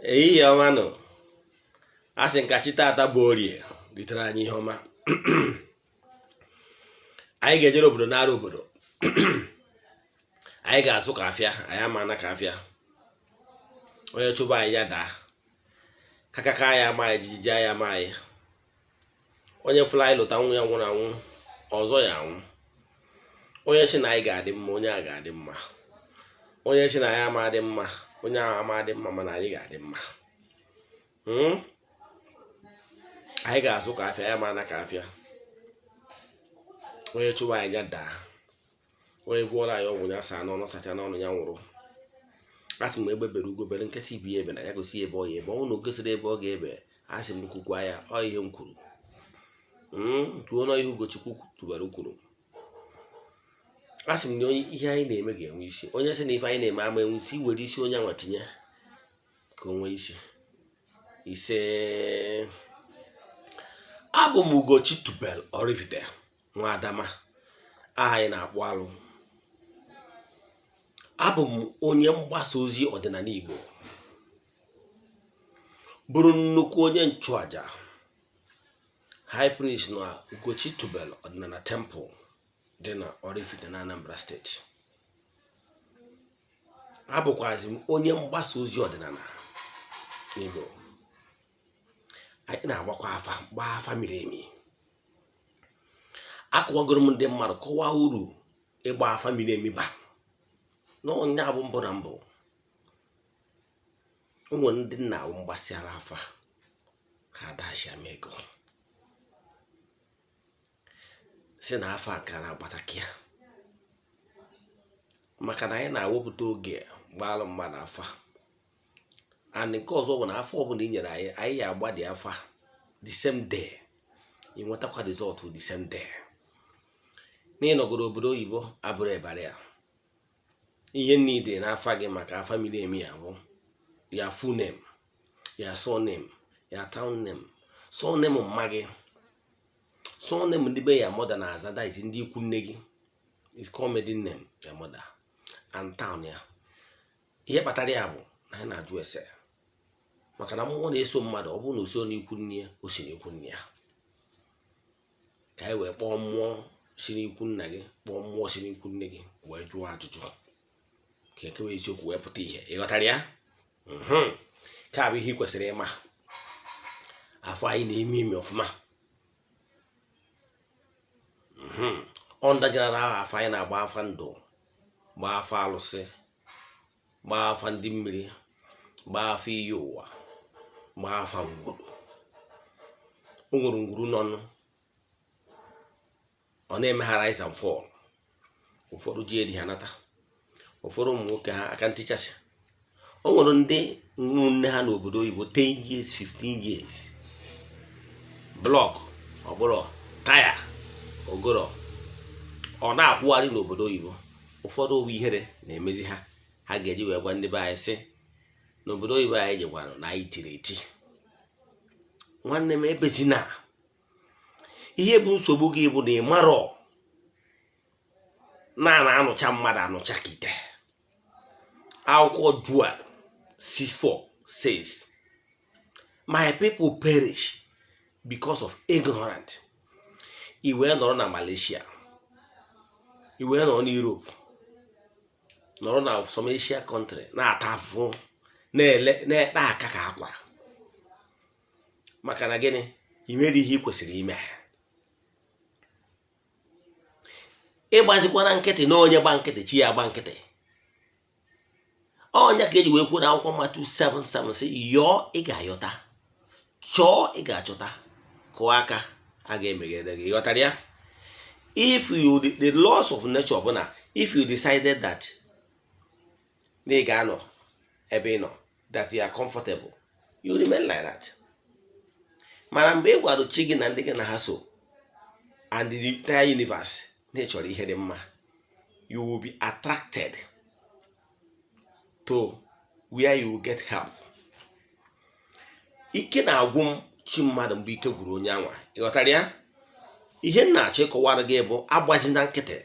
Ehihie ọma nụ. A sị nka chi taata bụ Orie ritere anyị ihe ọma. Anyị ga-ejere obodo nara obodo. Anyị ga-azụ ka afịa, anyị ama na ka afịa. Onye chụba anyị ya daa. Kakaka ya ama anyị, jijiji ya ama anyị. Onye fụla anyị lụta nwa ya nwụrụ anwụ, ọzọ ya anwụ. Onye sị na anyị ga-adị mma, onye a ga-adị mma. Onye sị na anyị ama adị mma, onye ahụ ama adị mma, mana anyị ga-adị mma. Anyị ga-azụ ka afịa, ya ma na ka afịa. Onye chụwa anyị ya daa. Onye gwọrọ anyị ọgwụ ya saa n'ọnụ, sacha n'ọnụ ya nwụrụ. Asị m egbe bere ugo bere, nkesị ibi ya ebe na ya gosi ebe ọ ya ebe. Ọ bụrụ na o gosiri ebe ọ ga-ebe, asị m kwukwa ya, ọ ihe m kwuru. Kwuo na ihe Ugochukwu tubelu kwuru. Asị m na onye ihe anyị na-eme ga-enwe isi. Onye sị na ife anyị na-eme ama enwe isi, were isi onye anwa tinye ka o nwee isi. Ise. Abụ m Ugochi Tubelu Oraifite, nwa Adama. Aha anyị na-akpụ alụ. Abụ m onye mgbasa ozi ọdịnala Igbo, bụrụ nnukwu onye nchụaja, high priest na Ugochi Tubelu Ọdịnala Temple dị na Oraifite na Anambra Steeti. Abụkwazi m onye mgbasa ozi ọdịnala Igbo. Anyị na-agbakwa afa, gbaa afa miri emi. Akọwagoro m ndị mmadụ, kọwaa uru ịgba afa miri emi ba n'ọnya bụ mbụ na mbụ. O nwere ndị nna awụ mgbasịara afa ha dashia m ego, si na afa ka na-agbata ya, maka na anyị na-awepụta oge gbaalụ mmadụ afa. And nke ọzọ bụ na afa ọbụla i nyere anyị, anyị ya agba dị afa the same day, ị nwetakwa result the same day. N'ịnọgoro obodo oyibo abụrụ ịbara ya, ihe niile n'afa gị maka afa miri emi ya bụ ya full name, ya surname, ya town name, surname mma gị, surname ndị be ya mother na-aza, that is ndị ikwu nne gị, is called maiden name ya mother, and town ya. Ihe kpatara ya bụ na anyị na-ajụ ese maka na mmụọ na-eso mmadụ. Ọ bụrụ na o so n'ikwu nne ya, o si n'ikwu nne ya, ka anyị wee kpọọ mmụọ si n'ikwu nna gị, kpọọ mmụọ si n'ikwu nne gị, wee jụọ ajụjụ ka ekewa eziokwu wee pụta ihe. Ị ghọtara ya? Ka bụ ihe ị kwesịrị ịma. Afọ anyị na-emi emi ọfụma. Ọ ndajara ahụ afọ anyị na-agba afa ndụ, gbaa afa alụsị, gbaa afa ndị mmiri, gbaa afa iyi ụwa, gbaa afa ngwuru. O nwere ngwuru nọnụ ọ na-eme ha rise and fall. Ụfọdụ ji eri ha nata, ụfọdụ ụmụ nwoke ha aka ntichasị. O nwere ndị nne ha n'obodo oyibo 10 years, 15 years, block ọgbụrọ taya ogoro ọ na-akwụgharị n'obodo oyibo. Ụfọdụ owu ihere na-emezi ha, ha ga-eji wee gwa ndị be anyị sị n'obodo oyibo anyị jekwara na anyị tiri eti. Nwanne m, ebezina. Ihe bụ nsogbu gị bụ na ị marọ na na-anụcha mmadụ anụcha ka ite. Akwụkwọ Joel 6:4 says, "My people perish because of ignorant." I wee nọrọ na Malaysia, i wee nọrọ na Europe, nọrọ na some Asia country, na-ata afụfụ, na-ele na-ekpe aka ka akwa. Maka na gịnị? I mere ihe ị kwesịrị ime. Ịgbazikwana nkịtị na onye gba nkịtị, chi ya gba nkịtị. Ọnya ka eji wee kwuo na akwụkwọ Matiu 7:7 sị, yọọ, ị ga-ayọta, chọọ, ị ga-achọta, kụọ aka, a ga-emeghere gị. Ịghọtara ya? If you the laws of nature bụ na if you decided that na ị ga-anọ ebe ị nọ, that you are comfortable, you remain like that. Mana mgbe ị gwara chi gị na ndị gị na ha so and the entire universe na ị chọrọ ihe dị mma, you will be attracted to where you will get help. Ike na-agwụ m chi mmadụ mgbe ike gwụrụ onye anwa. Ị ghọtara ya? Ihe m na-achọ ịkọwara gị bụ agbazina nkịtị.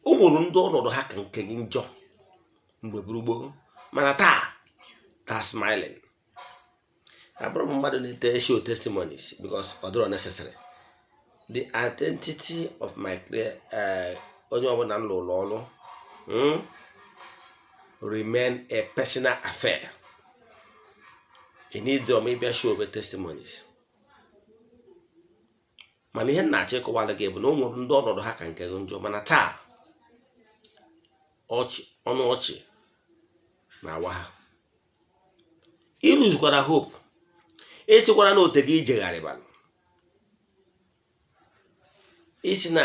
O nwere ndị ọnọdụ ha ka nke gị njọ mgbe gburu gboo, mana taa ta smiling. Abụrụ m mmadụ na-ete show testimonies because ọ dịrọ necessary. The identity of my onye ọbụla m lụrụ ọrụ remain a personal affair. You need them ịbịa show over testimonies. Mana ihe m na-achọ ịkọwara gị bụ na o nwere ndị ọnọdụ ha ka nke gị njọ, mana taa ọchị, ọnụ ọchị na-awa ha. Ịlụzikwara hope, esikwara na ote gị ijegharịbara isi na,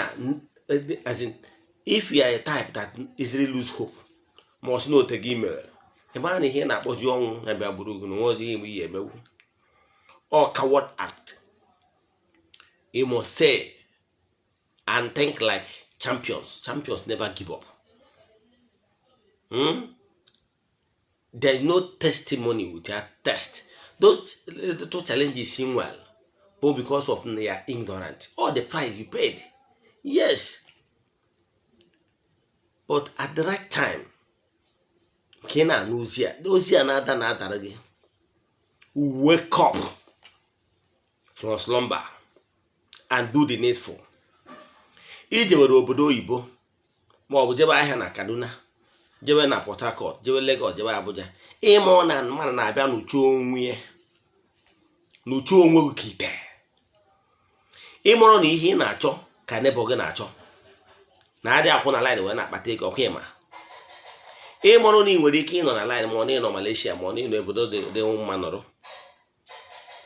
as in, if you are a type that easily lose hope, ma ọ sị na ote gị mere, ị mara na ihe na-akpọzi ọnwụ na bịa gburu gị na onwe ọzọ ihe ihe emewu. All coward act. You must say and think like champions. Champions never give up. There is no testimony without test. Those little challenges seem well, but because of they are ignorant, all the price you paid, yes, but at the right time, ka ị na-anụ ozi a, ozi a na-ada na-adara gị, wake up from slumber and do the needful. Ije were obodo oyibo, ma ọ bụ jebe ahịa na Kaduna, jebe na Port Harcourt, jebe Lagos, jebe Abuja, ịma ọ na mmadụ na-abịa n'uchu onwe ya, n'uchu onwe gị ka ite. Ịmụrụ na ihe ị na-achọ ka neighbour gị na-achọ na-adị akwụ na line wee na-akpata ego ọkwa. Ịma ịmụrụ na ị nwere ike ịnọ na line, ma ọ na ịnọ Malaysia, ma ọ na ịnọ obodo dị mma nọrọ,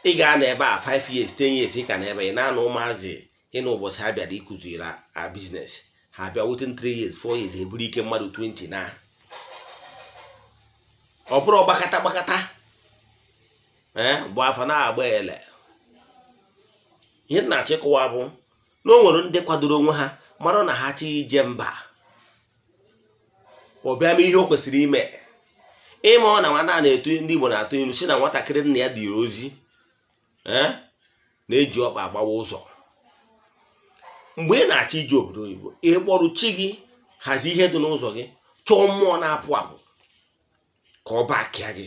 ị ga-anọ ebe a 5 years, 10 years, ị ka na ebe ị na-anọ. Ụmụazị ịnụ ụbọchị ha bịara ịkụziri a business, ha bịa within 3 years, 4 years, eburu ike mmadụ 20 na ọ bụrụ gbakata gbakata ee bụ afọ na-agba ele. Ihe m na-achọ ịkọwa bụ na o nwere ndị kwadoro onwe ha, mara na ha chọọ ije mba, ọ bịa mee ihe o kwesịrị ime. Ịma ọ na nwata na-eto, ndị Igbo na-atụ ilu si na nwatakịrị nna ya dịrị ozi ee na-eji ọkpa agbawa ụzọ. Mgbe ị na-achọ ije obodo oyibo, ị kpọrọ chi gị, hazie ihe dị n'ụzọ gị, chọọ mmụọ na-apụ apụ ka ọ bakịa gị.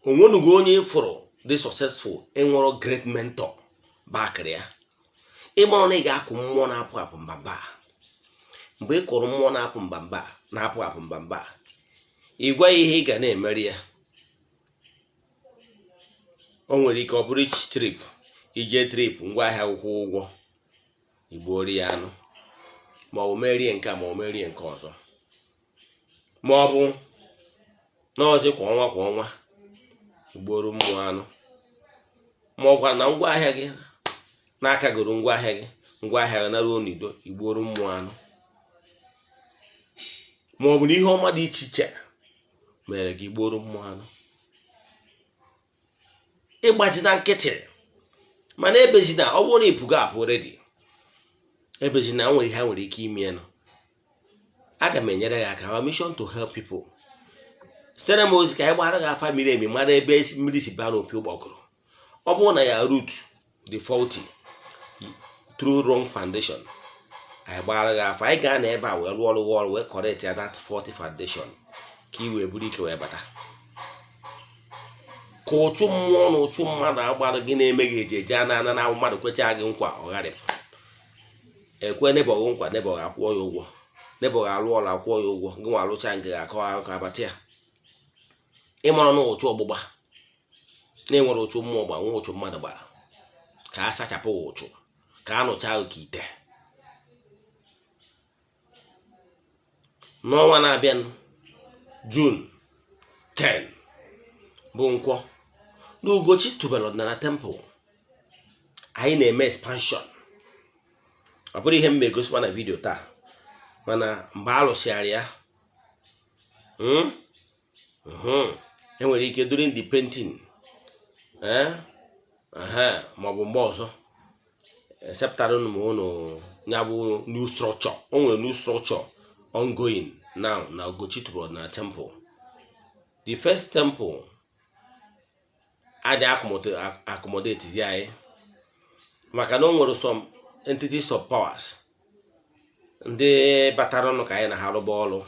Onwenugo onye ịfụrụ dị successful enwero great mentor bakịrị ya? Ịmụrụ na ị ga-akụ mmụọ na-apụ apụ mbamba. Mgbe ị kụrụ mmụọ na-apụ mbamba, na-apụ apụ mbamba, ị gwa ya ihe ị ga na-emeri ya. O nwere ike ọ bụrụ each trip ije, trip ngwaahịa, kwụ ụgwọ, igbuori ya anụ, ma ọ bụ merie nke a, ma ọ merie nke ọzọ, ma ọ bụ n'ọzọ kwa ọnwa kwa ọnwa, igbuoro mmụọ anụ, ma ọ gwa na ngwaahịa gị na-akagoro ngwaahịa gị, ngwaahịa gị naruo n'ido, igbuoro mmụọ anụ, ma ọ bụ na ihe ọma dị iche iche mere gị, gbuoro mmụọ anụ. Ịgbaji na nkịtị, mana ebezina. Ọ bụrụ na ịpụgo apụ ready, ebezina. Nwere ihe ha nwere ike ime nụ, aga m enyere gị aka. Our mission to help people. Sitere m ozi ka anyị gbara gị afa miri emi, mara ebe mmiri si baa n'opi ụgbọgụrụ. Ọ bụrụ na ya root dị faulty through wrong foundation, anyị gbara gị afa, anyị gaa na ebe a wee rụọ ọrụ ọrụ wee correct ya, that faulty foundation, ka ị wee buru ike wee bata, ka ụchụ mmụọ na ụchụ mmadụ agbara gị na-eme gị eji eje ana ana na mmadụ kwechaa gị nkwa, ọ gharịpụ ekwe nebọghị nkwa, nebọghị akwụọ ya ụgwọ, nebọghị alụ ọrụ akwụọ ya ụgwọ, gị nwa alụcha nke ga-akọ akụkọ abata ya. Ịmara na ụchụ ọgbụgba na-enwere ụchụ mmụọ gba nwa, ụchụ mmadụ gbara, ka a sachapụ ụchụ, ka a nụcha ka ite. N'ọnwa na-abịa, June 10, bụ nkwọ na Ugochi tubelu ọdịnala temple, anyị na-eme expansion. Ọ bụrụ ihe m ma egosikwa na video taa, mana mgbe a lụsịara ya, enwere ike during the painting ma ọ bụ mgbe ọzọ exceptara m ụnụ ya bụ new structure. O nwere new structure ongoing now na Ugochi tubelu ọdịnala temple. The first temple adị accommodate zi anyị, maka na o nwere some entities of powers ndị batara ọnụ ka anyị na ha rụba ọrụ,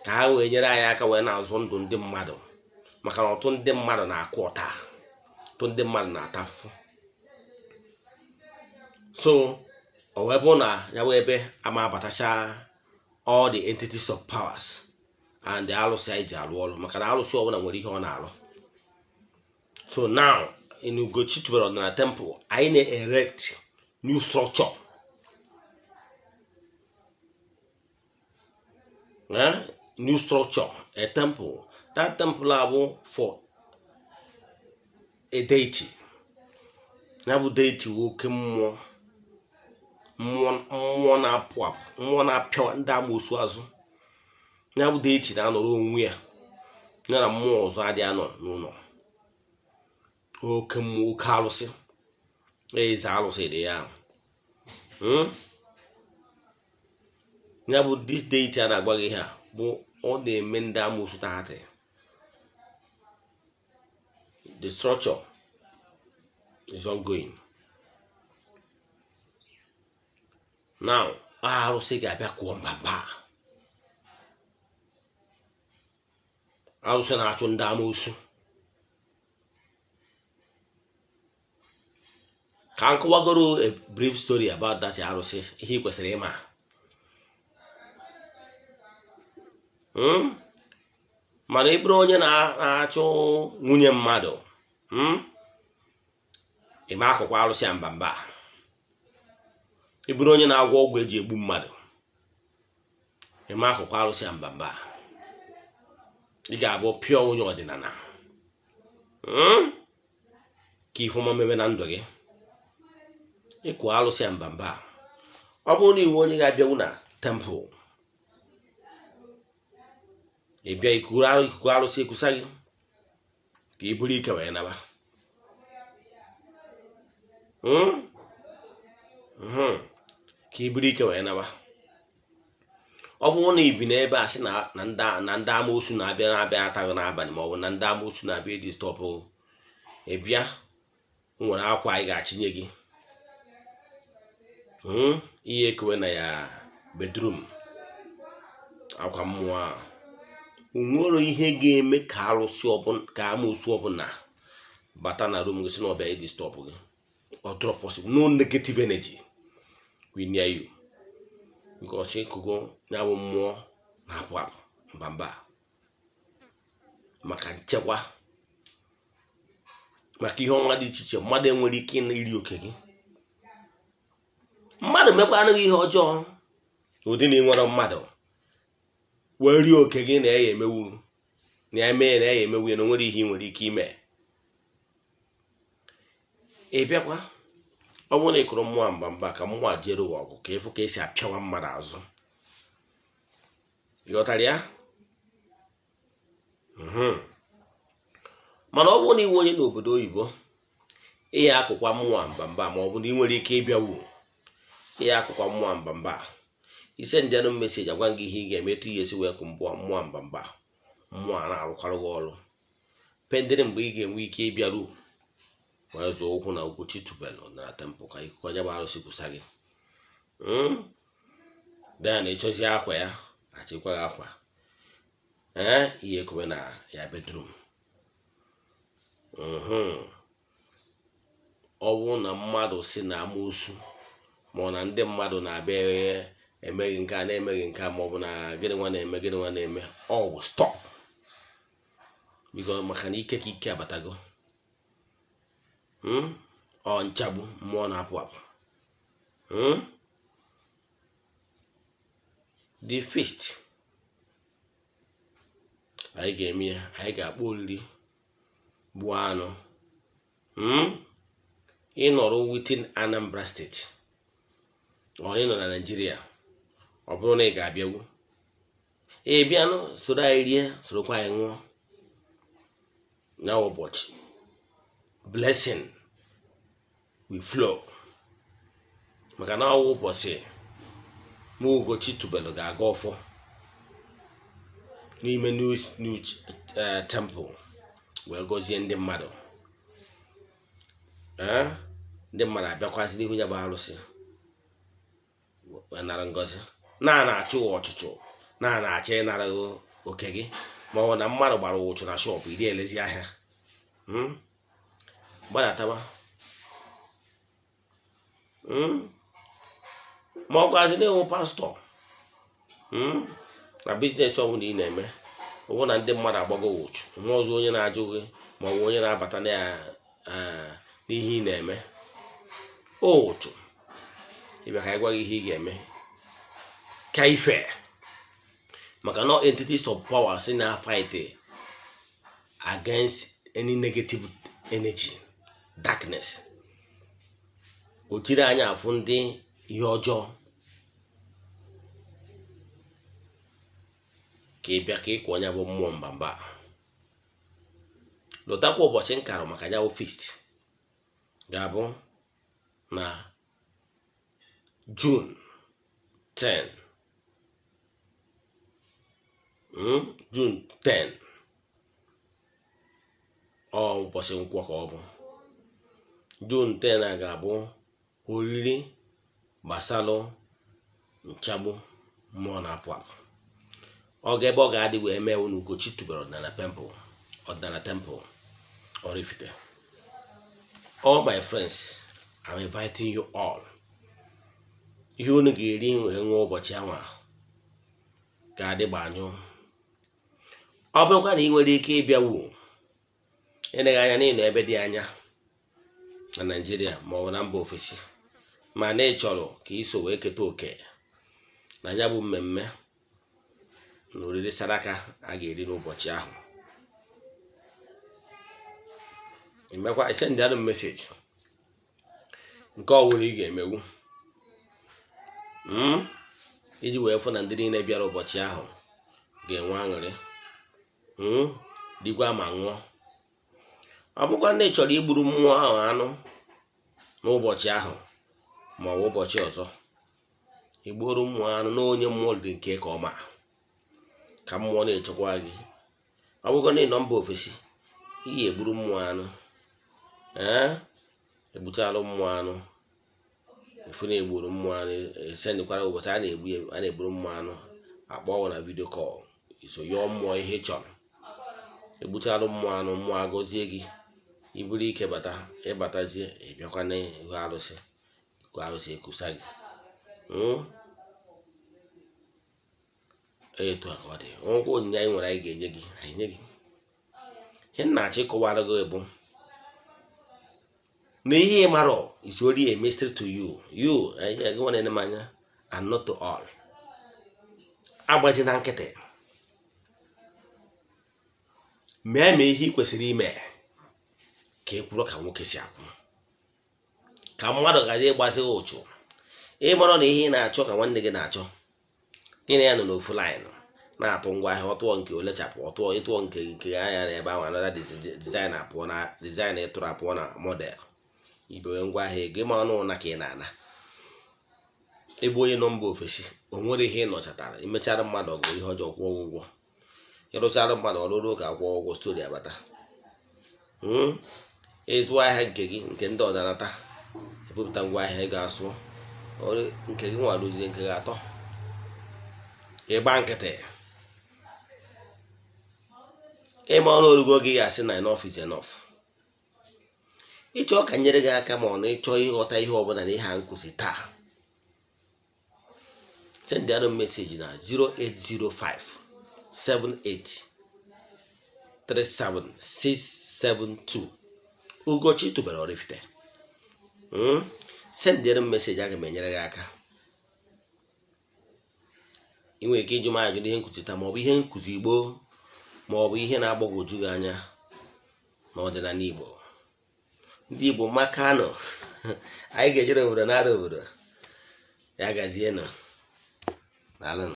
ka ha wee nyere anyị aka wee na-azụ ndụ ndị mmadụ. Maka na ọtụtụ ndị mmadụ na-akụ ọta, ọtụtụ ndị mmadụ na-ata afụfụ. So o wee bụ na ya bụ ebe ama abatacha all the entities of powers and the alụsị anyị ji alụ ọrụ, maka na alụsị ọbụla nwere ihe ọ na-alụ. So now, in Ugochi Tubelu Ọdịnala Temple, anyị na-erect new structure, new structure, a temple. That temple abụ for a deity. Ya bụ deity wụ oke mmụọ, mmụọ na-apụ apụ, mmụọ na-apịa ndị amoosu azụ. Ya bụ deity na-anọrọ onwe ya, ya na mmụọ ọzọ adịghị anọ n'ụlọ. Oke mmụọ, oke alụsị, eze alụsị dị ya. Ya bụ this deity a na-agwa gị ihe a bụ ọ na-eme ndị amoosu taatị. The structure is ongoing now. Arụsị ga-abịa kụọ mbamba, arụsị na-achụ ndị amoosu. Ka m kọwagoro a brief story about that arụsị, ihe ị kwesịrị ịma. Mana ị bụrụ onye na-achụ nwunye mmadụ, ị ma akụkwa arụsị a mbamba. Ị bụrụ onye na-agwọ ọgwụ eji egbu mmadụ, ị ma akụkwa arụsị a mbamba. Ị ga-abụ pure onye ọdịnala, Ka ife ọma mebe na ndụ gị. Ịkụ arụsị a mbamba, ọ bụrụ na ị wụ onye ga-abịanwu na temple, ị bịa ikuku arụsị ekusa gị ka ị buru ike wee naba. Ka ị buru ike wee naba. Ọ bụrụ na ị bi n'ebe a sị na ndị amoosu na-abịa ataghị n'abalị, ma ọ bụ na ndị amoosu na-abịa edisturb, ị bịa, nwere akwa anyị ga-achịnye gị, ihe ekowe na ya bedroom, akwa mmụọ a. Nwere ihe ga-eme ka arụsị ọbụla, ka amoosu ọbụla bata na room gị sị na ọ bịa idisturb gị. Ọ dịrọ possible. No negative energy will near you, because ikuku ya bụ mmụọ na-apụ apụ mbamba maka nchekwa, maka ihe ọma dị iche iche. Mmadụ enwere ike iri oke gị. Mmadụ mekwanụ gị ihe ọjọọ ụdị na ị nwere mmadụ wee rie oke gị na ya emewu na ya mee na ya emewu ya na onwere ihe ị nwere ike ime. Ị bịakwa, ọ bụrụ na ị kụrụ mmụọ mbamba, ka mmụọ a jere ụwa ọgụ, ka ị fụ ka esi apịawa mmadụ azụ. Ị ghọtara ya? Mana ọ bụrụ na ị wụ onye n'obodo oyibo, ihe akụkwa mmụọ mbamba, ma ọ bụ na ị nwere ike ịbịawu ihe akụkwa mmụọ mbamba, i sendịanụ message, agwa gị ihe ị ga-eme, etu ihe esi wee kụ mmụọ mbamba, mmụọ a na-arụkwarụ gị ọrụ pendịrị mgbe ị ga-enwe ike ịbịaru wee zọọ ụkwụ na Ugochi Tubelu na temple ka ikuku onye bụ arụsị kwusa gị. Then ịchọzie akwa ya, achịkwa gị akwa, ee, ihe ekowe na ya bedroom. Ọ bụrụ na mmadụ si na amoosu, ma ọ na ndị mmadụ na-abịa emeghị nke a na-emeghị nke a, ma ọ bụ na gịnị nwa na-eme, gịnị nwa na-eme, all will stop, because maka na ike ka ike abatago. Ọ nchagbu mmụọ na-apụ apụ. The feast anyị ga-eme ya, anyị ga-akpọ oriri, gbuo anụ. Ịnọrọ within Anambra State ọ ịnọ na Naịjirịa, ọ bụrụ na ị ga-abịagwu, ị bịanụ soro anyị rie, sorokwa anyị ṅụọ na ụbọchị. Blessing will flow, maka na ọwụ ụbọchị mụ Ugochi Tubelu ga-aga ọfọ n'ime new temple wee gọzie ndị mmadụ. Ndị mmadụ abịakwazị n'ihu ya bụ arụsị wee nara ngọzi. Na na-achụ ọchụchụ, na na-achọ ịnara oke gị, Ma ọ bụ na mmadụ gbara ụchụ na shop, iri elezi ahịa, Gbadataba. Ma ọ gwazi na-enwe pastọ na business ọbụla ị na-eme, ọ bụrụ na ndị mmadụ agbago ụchụ, nwa ọzọ onye na-ajụ gị, ma ọ bụ onye na-abata n'ihe ị na-eme ụchụ, ịbịa ka anyị gwa gị ihe ị ga-eme ka ife, maka no entities of power si na fight against any negative energy, darkness. O jiri anya afụ ndị ihe ọjọọ ka ị bịa ka ị kwụọ ya bụ mmụọ mbamba. Lụtakwa ụbọchị nkarụ maka ya bụ feast ga-abụ na June 10, June 10, ọ ụbọchị nkwọ ka ọ bụ. June 10 a ga-abụ oriri gbasalụ nchagbu mmụọ na-apụ apụ. Ọ ga ebe ọ ga-adị wee mee unu Ugochi tubelu ọdịnala temple, ọdịnala temple Oraifite. All my friends, I'm inviting you all. Ihe unu ga-eri wee nwee ụbọchị anwa ga-adị gbanyụ. Ọ bụrụkwa na ị nwere ike ịbịawu, eleghị anya n'ịnọ ebe dị anya na Naịjirịa ma ọ bụ na mba ofesi, ma na ị chọrọ ka ị so wee keta oke na ya bụ mmemme na oriri saraka a ga-eri n'ụbọchị ahụ, emekwa send m message nke ọbụla ị ga-emewu iji wee fụ na ndị niile bịara ụbọchị ahụ ga-enwe aṅụrị, dịkwa ma ṅụọ. Ọ bụkwa ndị chọrọ igburu mmụọ ahụ anụ n'ụbọchị ahụ ma ọ bụ ụbọchị ọzọ, igburu mmụọ anụ na onye mmụọ dị nke ka ọma, ka mmụọ na-echekwa gị. Ọ bụgo na ị nọ mba ofesi, iyi egburu mmụọ anụ, ee, egbuchalụ mmụọ anụ, efu na egburu mmụọ anụ, esendịkwara ụbọchị a na-egbu a na-egburu mmụọ anụ, akpọọ na video call, iso yọọ mmụọ ihe ị chọrọ. Egbuchalụ mmụọ anụ, mmụọ agọzie gị, iburu ike bata, ịbatazie, ịbịakwa n'ihu arụsị, iku arụsị ekusa gị. Etu a ka ọ dị. Nwekwa onyinye anyị nwere anyị ga-enye gị, anyị nye gị. Ihe m na-achọ ịkọwara gị bụ na ihe ị marọ is only a mystery to you, you gị nwa na-ene m anya, and not to all. Agbaji na nkịtị, mee ma ihe ị kwesịrị ime ka ị kwụrụ ka nwoke si akwụ, ka mmadụ ghara ịgbazi gị ụchụ. Ịmara na ihe ị na-achọ ka nwanne gị na-achọ, gị na ya nọ n'ofu line na-atụ ngwa ahịa, ọtụọ nke olechapụ, ọtụọ ịtụọ nke nke anya na ebe ahụ, another design apụọ na design ịtụrụ apụọ na model ibewe ngwa ahịa ego. Ịma ọnụ na ka ị na-ana ebe onye nọ mba ofesi, o nwere ihe ị nọchatara, imechara mmadụ ọgụ ihe ọjọọ, kwụọ ụgwọ, ịrụchara mmadụ ọrụ ruo ka akwụọ ụgwọ, story abata. Ịzụ ahịa nke gị, nke ndị ọdanata ebupụta ngwa ahịa ị ga-asụ nke gị nwa rụzie nke gị atọ, ịgba nkịtị. Ịma ọrụ orugo gị ga-asị na enough is enough. Ịchọ ka nyere gị aka, ma ọ na ịchọ ịghọta ihe ọbụla na ihe a nkụzi taa, send anụ message na 0805 78 37672. Ugochi tubelu Oraifite. Send m message, aga m enyere gị aka. Ị nwere ike ịjụ m ajụ n'ihe nkụzi taa, maọbụ ihe nkụzi Igbo, maọbụ ihe na-agbagwoju gị anya n'ọdịnala Igbo. Ndị Igbo makanụ, anyị ga-ejere obodo nara obodo ya gazienụ. Daalụnụ.